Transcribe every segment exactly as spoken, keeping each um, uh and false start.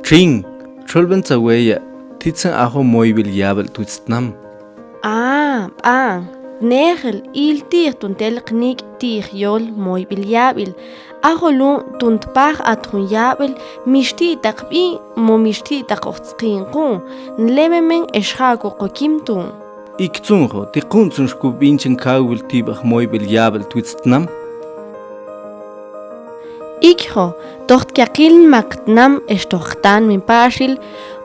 Txin, txolbentsa weya, tidzan ajo moybil yabel twits tnam. A, b'an, tnejel, ilti'j ton tel qnik' ti'j yol moybil yabel. Ajo lu'un ton tpaj at jun yabel, mixti' ta qb'i, mo mixti' ta qojtzqin qu, nlememen ex ja'uk ko kim ton. Iktsunjo, ti quntsun xkub'inchan kawil tib'aj moybil yabel twits tnam. Ikjo, toj tkyaqil mak tnam ex toj jtan mi paxil,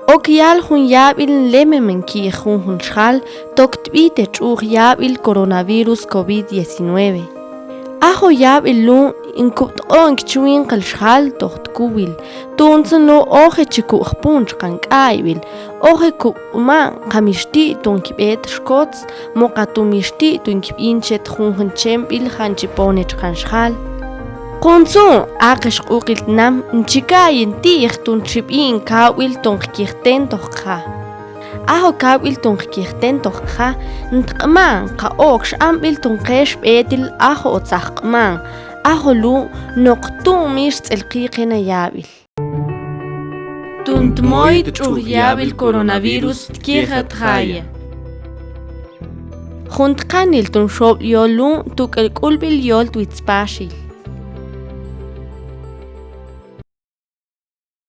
ok yal jun yabel nlememen ki'j junjun xjal, tok tb'i te tx'uj yabel coronavirus covid diecinueve. Ajo yabel lu'un, nkub' tq'o'on kichwinqal xjal toj tkuwil, tuntzun lu'un oje chi kub' jpun tx'an k'aybil, oje kub' q'uman qa mixti' ton kib'et xkots, mo qa ton mixti' ton kib'inchet junjun chemb'il jan chi pone tx'an xjal. Quntsun, aqex q'uqil tnam, nchika'yin ti'j ton txib'in kawb'il ton qkijten toj qja. Ajo kawb'il ton qkijten toj qja, ntq'man qa okx amb'il ton qex b'etil ajo otzaj q'man, ajo lu'un noq tu'un mix tz'elqiiqen a yab'il. Ton tmoy tx'uj yab'il coronavirus tkiejat jaya. Jun tqanil ton xob'l yol lu'un tuk'el k'ulb'il yol twits paxil.